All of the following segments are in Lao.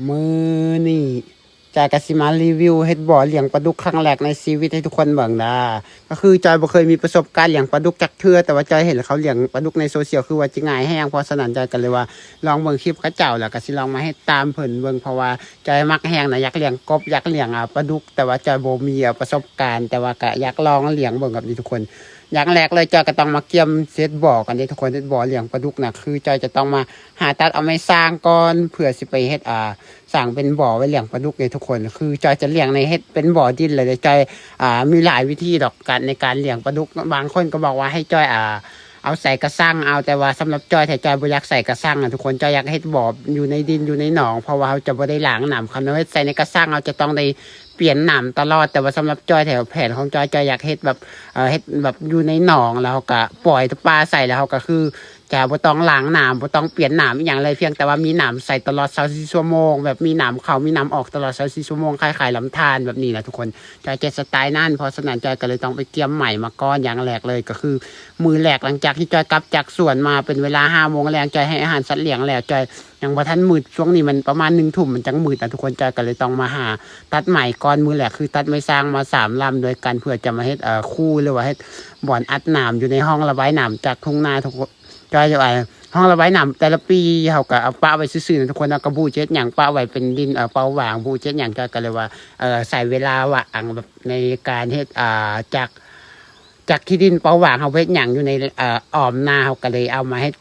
ມື້ນີ້ຈອຍກໍຊິມາຣີວິວເຮັດບໍ່ລ້ຽງປາດຸກຄັ້ງແລກໃນຊີວິດໃຫ້ທຸກຄົນເບິ່ງເດີ. ກໍຄືຈອຍບໍ່ເຄີຍມີປະສົບການລ້ຽງປາດຸກຈັກເທື່ອ, ແຕ່ວ່າຈອຍເຫັນເຂົາລ້ຽງປາດຸກໃນໂຊຊຽວ ຄືວ່າຈະງ່າຍແຮງ, ເພາະສະນັ້ນຈອຍກໍເລີຍວ່າລອງເບິ່ງຄລິບເຂົາເຈົ້າ ແລ້ວກໍຊິລອງມາເຮັດຕາມເພິ່ນເບິ່ງ, ເພາະວ່າຈອຍມັກແຮງນະ, ຢາກລ້ຽງກົບ ຢາກລ້ຽງ ອາ ປາດຸກ, ແຕ່ວ່າຈອຍບໍ່ມີ ອາ ປະສົບການ, ແຕ່ວ່າກໍຢາກລອງລ້ຽງເບິ່ງແບບນີ້ທຸກຄົນ. ຢ່າງແລກເລີຍຈອຍກໍຕ້ອງມາກຽມເຮັດບໍ່ກ່ອນເດ້ທຸກຄົນ. ເຮັດບໍ່ລ້ຽງປາດຸກນະ ຄືຈອຍຈະຕ້ອງມາຫາຕັດເອົາໄມ້ຊາງກ່ອນ ເພື່ອຊິໄປເຮັດ ອ່າ ສ້າງເປັນບໍ່ໄວ້ລ້ຽງປາດຸກເດ້ທຸກຄົນ. ຄືຈອຍຈະລ້ຽງໃນເຮັດເປັນບໍ່ດິນເລີຍເດ້. ຈອຍ ອ່າ ມີຫຼາຍວິທີດອກ ການ ໃນການລ້ຽງປາດຸກ. ບາງຄົນກໍບອກວ່າໃຫ້ຈອຍ ອ່າ ເອົາໃສ່ກະຊັງເອົາ, ແຕ່ວ່າສຳລັບຈອຍແທ້ ຈອຍບໍ່ຢາກໃສ່ກະຊັງນະທຸກຄົນ. ຈອຍຢາກເຮັດບໍ່ຢູ່ໃນດິນ ຢູ່ໃນໜອງ, ເພາະວ່າເຮົາຈະບໍ່ໄດ້ລ້າງນ້ຳ. ຄັນເຮົາເຮັດໃສ່ໃນກະຊັງ ເຮົາຈະຕ້ອງໄດ້ ປ່ຽນນ້ຳຕະຫຼອດ, ແຕ່ວ່າສຳລັບຈອຍແທ້ແຜນຂອງຈອຍ, ຈອຍຢາກເຮັດແບບ ເອີ ເຮັດແບບຢູ່ໃນໜອງ ແລ້ວເຮົາກະປ່ອຍປາໃສ່ ແລ້ວເຮົາກະຄືຈະບໍ່ຕ້ອງລ້າງນ້ຳ ບໍ່ຕ້ອງປ່ຽນນ້ຳອີ່ຫຍັງເລີຍ, ພຽງແຕ່ວ່າມີນ້ຳໃສ່ຕະຫຼອດຊາວສີ່ຊົ່ວໂມງ, ແບບມີນ້ຳເຂົ້າມີນ້ຳອອກຕະຫຼອດຊາວສີ່ຊົ່ວໂມງ ຄ້າຍໆລຳທານແບບນີ້ນະທຸກຄົນ. ຈອຍຈະສະໄຕນັ້ນ, ເພາະສະນັ້ນຈອຍກໍເລີຍຕ້ອງໄປກຽມໄມ້ມາກ່ອນ. ຢ່າງແລກເລີຍກໍຄືມື້ແລກຫຼັງຈາກທີ່ຈອຍກັບຈາກສວນມາ ເປັນເວລາຫ້າໂມງແລງ, ຈອຍໃຫ້ອາຫານສັດລ້ຽງແລ້ວ, ຈອຍ ຍັງບໍ່ທັນມືດ, ຊ່ວງນີ້ມັນປະມານໜຶ່ງທຸ່ມ ມັນຈັ່ງມືດນະທຸກຄົນ. ຈອຍກໍເລີຍຕ້ອງມາຫາຕັດໄມ້ກ່ອນ. ມື້ແລກຄືຕັດໄມ້ຊາງມາສາມລຳດ້ວຍກັນ ເພື່ອຈະມາເຮັດ ເອີ ຄູ ຫຼືວ່າເຮັດບ່ອນອັດນ້ຳຢູ່ໃນຮ່ອງລະບາຍນ້ຳຈາກທົ່ງນາທຸກຄົນ. ຈອຍ ເອີ ຮ່ອງລະບາຍນ້ຳແຕ່ລະປີເຮົາກໍເອົາປະໄວ້ຊື່ໆນະທຸກຄົນ, ເຮົາກໍບໍ່ຮູ້ຈະເຮັດຫຍັງ, ປະໄວ້ເປັນດິນ ເອີ ເປົ່າຫວ່າງ, ບໍ່ຮູ້ຈະເຮັດຫຍັງ. ຈອຍກໍເລີຍວ່າ ເອີ ໃຊ້ເວລາວ່າງແບບໃນການເຮັດ ອ່າ ຈາກ ຈາກທີ່ດິນເປົ່າຫວ່າງ ເຮົາເຮັດຫຍັງຢູ່ໃນ ເອີ ອ້ອມນາ, ເຮົາກໍເລີຍເອົາມາເຮັດ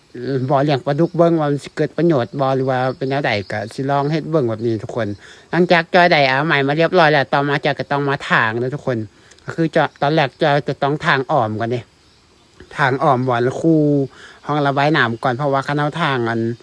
ບໍ່ລ້ຽງປາດຸກເບິ່ງວ່າມັນຊິເກີດປະໂຫຍດບໍ່ ຫຼືວ່າເປັນແນວໃດ, ກໍຊິລອງເຮັດເບິ່ງແບບນີ້ທຸກຄົນ. ຫຼັງຈາກຈອຍໄດ້ເອົາໄມ້ມາລຽບຮ້ອຍແລ້ວ, ຕໍ່ມາຈອຍກໍຕ້ອງມາຖາງເດີທຸກຄົນ. ກໍຄືຈອຍ ຕອນແລກຈອຍຈະຕ້ອງຖາງອ້ອມກ່ອນເດ້, ຖາງອ້ອມບ່ອນຄູຮ່ອງລະບາຍນ້ຳກ່ອນ, ເພາະວ່າຄັນເຮົາຖາງອັນ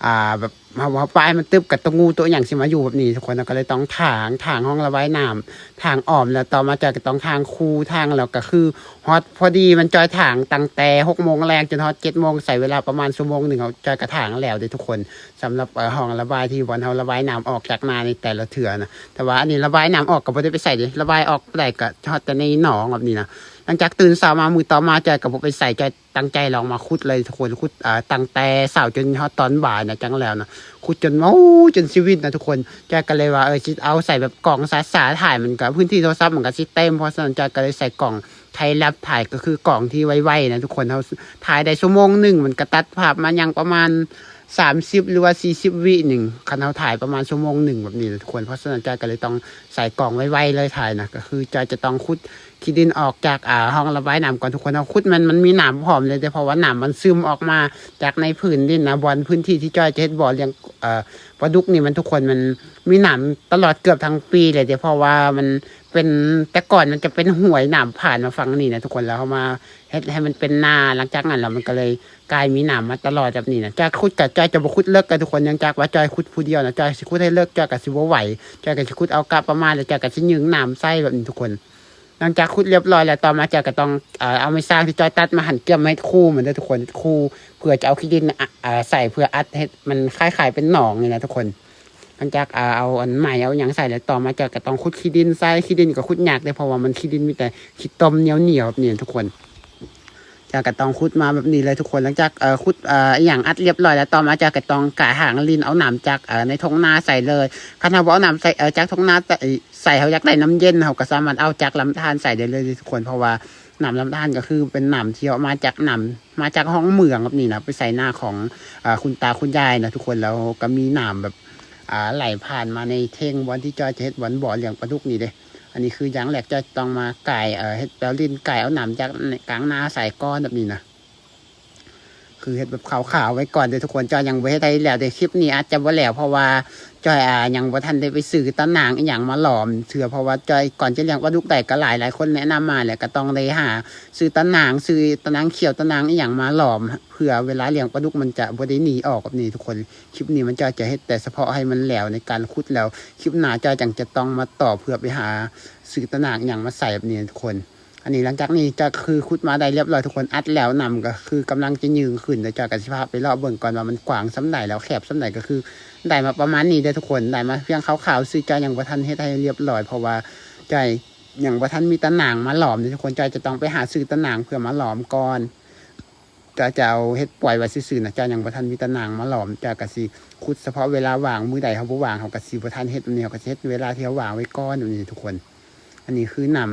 ອ່າ ແບບ ເຮົາ ເຮົາປະໃຫ້ມັນຕຶບ ກໍຕົວງູຕົວອີ່ຫຍັງຊິມາຢູ່ແບບນີ້ທຸກຄົນ. ເຮົາກໍເລີຍຕ້ອງຖາງ ຖາງຮ່ອງລະບາຍນ້ຳ ຖາງອ້ອມ, ແລ້ວຕໍ່ມາຈອຍກໍຕ້ອງຖາງຄູ, ຖາງແລ້ວກໍຄືຮອດ ພໍດີມັນຈອຍຖາງຕັ້ງແຕ່ຫົກໂມງແລງຈົນຮອດເຈັດໂມງ, ໃຊ້ເວລາປະມານຊົ່ວໂມງໜຶ່ງ ເຮົາ ຈອຍກໍຖາງແລ້ວເດ້ທຸກຄົນ. ສຳລັບ ເອີ ຮ່ອງລະບາຍທີ່ບ່ອນເຮົາລະບາຍນ້ຳອອກຈາກນາໃນແຕ່ລະເທື່ອນະ, ແຕ່ວ່າອັນນີ້ລະບາຍນ້ຳອອກກໍບໍ່ໄດ້ໄປໃສເດ້, ລະບາຍອອກໄດ້ກໍຮອດແຕ່ໃນໜອງແບບນີ້ນະ. ຫຼັງຈາກຕື່ນເຊົ້າມາມື້ຕໍ່ມາ ຈອຍກໍບໍ່ໄປໃສ, ຈອຍ ຕັ້ງໃຈລອງມາຂຸດເລີຍທຸກຄົນ, ຂຸດ ເອີ ຕັ້ງແຕ່ເຊົ້າຈົນຮອດຕອນບ່າຍນະ ຈັ່ງແລ້ວນະ, ຂຸດຈົນ ໂອ້ ຈົນຊີວິດນະທຸກຄົນ. ຈອຍກໍເລີຍວ່າ ເອີ ຊິເອົາໃສ່ແບບກ້ອງຊ້າໆຖ່າຍ, ມັນກໍພື້ນທີ່ໂທລະສັບມັນກໍຊິເຕັມ, ເພາະສະນັ້ນຈອຍກໍເລີຍໃສ່ກ້ອງໄທແລັບຖ່າຍ, ກໍຄືກ້ອງທີ່ໄວໆນະທຸກຄົນ. ເຮົາຖ່າຍໄດ້ຊົ່ວໂມງໜຶ່ງ ມັນກໍຕັດພາບມາຍັງປະມານສາມສິບ ຫຼືວ່າສີ່ສິບວິໜຶ່ງ, ຄັນເຮົາຖ່າຍປະມານຊົ່ວໂມງໜຶ່ງແບບນີ້ນະທຸກຄົນ. ເພາະສະນັ້ນຈອຍກໍເລີຍຕ້ອງໃສ່ກ້ອງໄວໆເລີຍຖ່າຍນະ, ກໍຄືຈອຍຈະຕ້ອງຂຸດ ຂີ້ດິນອອກຈາກ ອ່າ ຮ່ອງລະບາຍນ້ຳກ່ອນທຸກຄົນ. ເຮົາຂຸດມັນ ມັນມີນ້ຳພ້ອມເລີຍເດ້, ເພາະວ່ານ້ຳມັນຊຶມອອກມາຈາກໃນພື້ນດິນນະ. ບ່ອນພື້ນທີ່ທີ່ຈອຍຈະເຮັດບໍ່ລ້ຽງ ເອີ ປາດຸກນີ້ ມັນ ທຸກຄົນ ມັນມີນ້ຳຕະຫຼອດເກືອບທັງປີເລີຍເດ້, ເພາະວ່າມັນເປັນ ແຕ່ກ່ອນມັນຈະເປັນຫ້ວຍ, ນ້ຳຜ່ານມາຝັ່ງນີ້ນະທຸກຄົນ, ແລ້ວເຮົາມາເຮັດໃຫ້ມັນເປັນນາ. ຫຼັງຈາກນັ້ນແລ້ວມັນກໍເລີຍກາຍມີນ້ຳມາຕະຫຼອດແບບນີ້ນະ. ຈອຍຂຸດກໍ ຈອຍຈະບໍ່ຂຸດເລິກເດີທຸກຄົນ, ເນື່ອງຈາກວ່າຈອຍຂຸດຜູ້ດຽວນະ, ຈອຍຊິຂຸດໃຫ້ເລິກ ຈອຍກໍຊິບໍ່ໄຫວ, ຈອຍກໍຊິຂຸດເອົາກະປະມານ ແລ້ວຈອຍກໍຊິຍື່ງນ້ຳໃສ່ແບບນີ້ທຸກຄົນ. ຫຼັງຈາກຂຸດລຽບຮ້ອຍແລ້ວ, ຕໍ່ມາຈອຍກໍຕ້ອງ ເອີ ເອົາໄມ້ຊາງທີ່ຈອຍຕັດມາຫັ້ນ ກຽມມາເຮັດຄູມັນເດີທຸກຄົນ, ເຮັດຄູເພື່ອຈະເອົາຂີ້ດິນ ອາ ອາ ໃສ່ ເພື່ອອັດເຮັດມັນຄ້າຍໆເປັນໜອງນີ້ນະທຸກຄົນ. ຫຼັງຈາກ ເອົາ ເອົາອັນໄມ້ເອົາຫຍັງໃສ່ແລ້ວ, ຕໍ່ມາຈອຍກໍຕ້ອງຂຸດຂີ້ດິນໃສ່. ຂີ້ດິນກໍຂຸດຍາກເດ້, ເພາະວ່າມັນຂີ້ດິນມີແຕ່ຂີ້ຕົມໜຽວໆແບບນີ້ນະທຸກຄົນ. ຈອຍກໍຕ້ອງຂຸດມາແບບນີ້ເລີຍທຸກຄົນ. ຫຼັງຈາກ ເອີ ຂຸດ ເອີ ອີ່ຫຍັງອັດລຽບຮ້ອຍແລ້ວ, ຕໍ່ມາຈອຍກໍຕ້ອງກາຍທາງລິ້ນເອົານ້ຳຈາກ ເອີ ໃນທົ່ງນາໃສ່ເລີຍ. ຄັນເຮົາບໍ່ເອົານ້ຳໃສ່ ເອີ ຈາກທົ່ງນາໃສ່ ໃສ່ ເຮົາຢາກໄດ້ນ້ຳເຢັນ, ເຮົາກໍສາມາດເອົາຈາກລຳທານໃສ່ໄດ້ເລີຍເດ້ທຸກຄົນ, ເພາະວ່ານ້ຳລຳທານກໍຄືເປັນນ້ຳທີ່ເອົາມາຈາກ ນ້ຳມາຈາກຮ່ອງເໝືອງແບບນີ້ນະ, ໄປໃສ່ນາຂອງ ເອີ ຄຸນຕາຄຸນຍາຍນະທຸກຄົນ. ແລ້ວກໍມີນ້ຳແບບ ອ່າ ໄຫຼຜ່ານມາໃນເທັງບ່ອນທີ່ຈອຍຈະເຮັດບ່ອນບໍ່ລ້ຽງປາດຸກນີ້ເດ້. ອັນນີ້ຄືຢ່າງແລກຈອຍຕ້ອງມາກາຍ ເອີ ເຮັດແປວລິ້ນ ກາຍເອົານ້ຳຈາກໃນກາງນາໃສ່ກ່ອນແບບນີ້ນະ. ຄືເຮັດແບບຄາວໆໄວ້ກ່ອນເດີທຸກຄົນ, ຈອຍຍັງບໍ່ເຮັດໃຫ້ແລ້ວເດ້. ຄລິບນີ້ອາດຈະບໍ່ແລ້ວ ເພາະວ່າຈອຍ ອ່າ ຍັງບໍ່ທັນໄດ້ໄປຊື້ຕາໜ່າງອີ່ຫຍັງມາຫຼອມເທື່ອ, ເພາະວ່າຈອຍ ກ່ອນຈະລ້ຽງປາດຸກໄດ້ກໍຫຼາຍ ຫຼາຍຄົນແນະນຳມາແຫຼະ, ກໍຕ້ອງໄດ້ຫາຊື້ຕາໜ່າງ ຊື້ຕາໜ່າງຂຽວ ຕາໜ່າງອີ່ຫຍັງມາຫຼອມ ເພື່ອເວລາລ້ຽງປາດຸກມັນຈະບໍ່ໄດ້ໜີອອກແບບນີ້ທຸກຄົນ. ຄລິບນີ້ມັນຈອຍຈະເຮັດແຕ່ສະເພາະໃຫ້ມັນແລ້ວໃນການຂຸດແລ້ວ, ຄລິບໜ້າຈອຍຈັ່ງຈະຕ້ອງມາຕໍ່ເພື່ອໄປຫາຊື້ຕາໜ່າງອີ່ຫຍັງມາໃສ່ແບບນີ້ທຸກຄົນ. ອັນນີ້ຫຼັງຈາກນີ້ຈອຍກໍຄືຂຸດມາໄດ້ລຽບຮ້ອຍທຸກຄົນ, ອັດແລ້ວ ນ້ຳກໍຄືກຳລັງຈະຍືງຂຶ້ນ, ແລ້ວຈອຍກໍຊິພາໄປເລາະເບິ່ງກ່ອນວ່າມັນກວ້າງສ່ຳໃດ ແລ້ວແຄບສ່ຳໃດ. ກໍຄືໄດ້ມາປະມານນີ້ເດີທຸກຄົນ, ໄດ້ມາພຽງຄາວໆຊື່, ຈອຍຍັງບໍ່ທັນເຮັດໃຫ້ລຽບຮ້ອຍ ເພາະວ່າຈອຍຍັງບໍ່ທັນມີຕາໜ່າງມາຫຼອມເດີທຸກຄົນ. ຈອຍຈະຕ້ອງໄປຫາຊື້ຕາໜ່າງເພື່ອມາຫຼອມກ່ອນ. ຈອຍຈະເອົາເຮັດປ່ອຍໄວ້ຊື່ໆນະ ຈອຍຍັງບໍ່ທັນມີຕາໜ່າງມາຫຼອມ. ຈອຍກະຊິຂຸດສະເພາະເວລາວ່າງ ມື້ໃດເຮົາບໍ່ວ່າງ ເຮົາກະຊິບໍ່ທັນເຮັດແບບນີ້ ເຮົາກະຊິເຮັດເວລາທີ່ເຮົາວ່າງໄວ້ກ່ອນແບບນີ້ທຸກຄົນ. ອັນນີ້ຄືນ້ຳ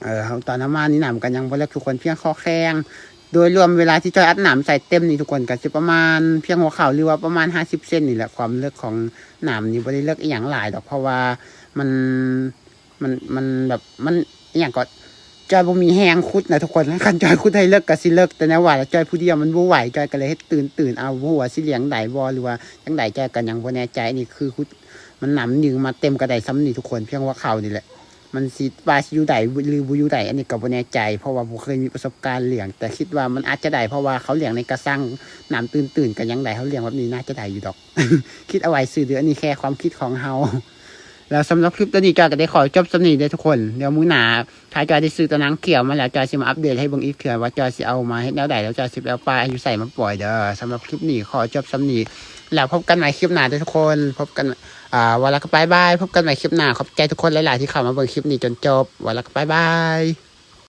ເອີ ເຮົາ ຕອນເຮົາມານີ້ນ້ຳກະຍັງບໍ່ເລິກທຸກຄົນ ພຽງຂໍແຂ້ງ. ໂດຍລວມເວລາທີ່ຈອຍອັດນ້ຳໃສ່ເຕັມນີ້ທຸກຄົນ ກະຊິປະມານພຽງຫົວເຂົ່າ ຫຼືວ່າປະມານຫ້າສິບເຊັນນີ້ແຫຼະ ຄວາມເລິກຂອງນ້ຳນີ້. ບໍ່ໄດ້ເລິກອີ່ຫຍັງຫຼາຍດອກ ເພາະວ່າມັນ ມັນ ມັນແບບ ມັນ ອີ່ຫຍັງກໍ ຈອຍບໍ່ມີແຮງຂຸດນະທຸກຄົນ. ຄັນຈອຍຂຸດໃຫ້ເລິກກະຊິເລິກ ແຕ່ແນວວ່າລະຈອຍຜູ້ດຽວມັນບໍ່ໄຫວ ຈອຍກະເລີຍເຮັດຕື່ນໆເອົາ. ບໍ່ຮູ້ວ່າຊິລ້ຽງໄດ້ບໍ່ ຫຼືວ່າຈັ່ງໃດ ຈອຍກະຍັງບໍ່ແນ່ໃຈ. ອັນນີ້ຄືຂຸດ ມັນນ້ຳຍືມມາເຕັມກະໄດ້ສ່ຳນີ້ທຸກຄົນ ພຽງຫົວເຂົ່ານີ້ແຫຼະ. ມັນຊິ ວ່າຊິຢູ່ໄດ້ ຫຼືບໍ່ຢູ່ໄດ້ ອັນນີ້ກະບໍ່ແນ່ໃຈ ເພາະວ່າບໍ່ເຄີຍມີປະສົບການລ້ຽງ ແຕ່ຄິດວ່າມັນອາດຈະໄດ້ ເພາະວ່າເຂົາລ້ຽງໃນກະຊັງ ນ້ຳຕື້ນໆກະຍັງໄດ້. ເຮົາລ້ຽງແບບນີ້ໜ້າຈະໄດ້ຢູ່ດອກ ຄິດເອົາໄວ້ຊື່ເດີ ອັນນີ້ແຄ່ຄວາມຄິດຂອງເຮົາ. ແລ້ວສຳລັບຄລິບໂຕນີ້ ຈອຍກະໄດ້ຂໍຈົບສ່ຳນີ້ເດີທຸກຄົນ. ດຽວມື້ໜ້າ ຖ້າຈອຍໄດ້ຊື້ຕາໜ່າງຂຽວມາແລ້ວ ຈອຍຊິມາອັບເດດໃຫ້ເບິ່ງອີກເທື່ອວ່າຈອຍຊິເອົາມາເຮັດແນວໃດ ແລ້ວຈອຍຊິໄປເອົາປາຢູ່ໃສມາປ່ອຍເດີ. ສຳລັບຄລິບນີ້ຂໍຈົບສ່ຳນີ້ ແລ້ວພົບກັນໃໝ່ຄລິບໜ້າເດີທຸກຄົນ. ພົບກັນ ອ່າ ວ່າແລ້ວກະບາຍບາຍ ພົບກັນໃໝ່ຄລິບໜ້າ. ຂອບໃຈທຸກຄົນຫຼາຍໆທີ່ເຂົ້າມາເບິ່ງຄລິບນີ້ຈົນຈົບ. ວ່າແລ້ວກະບາຍບາຍ.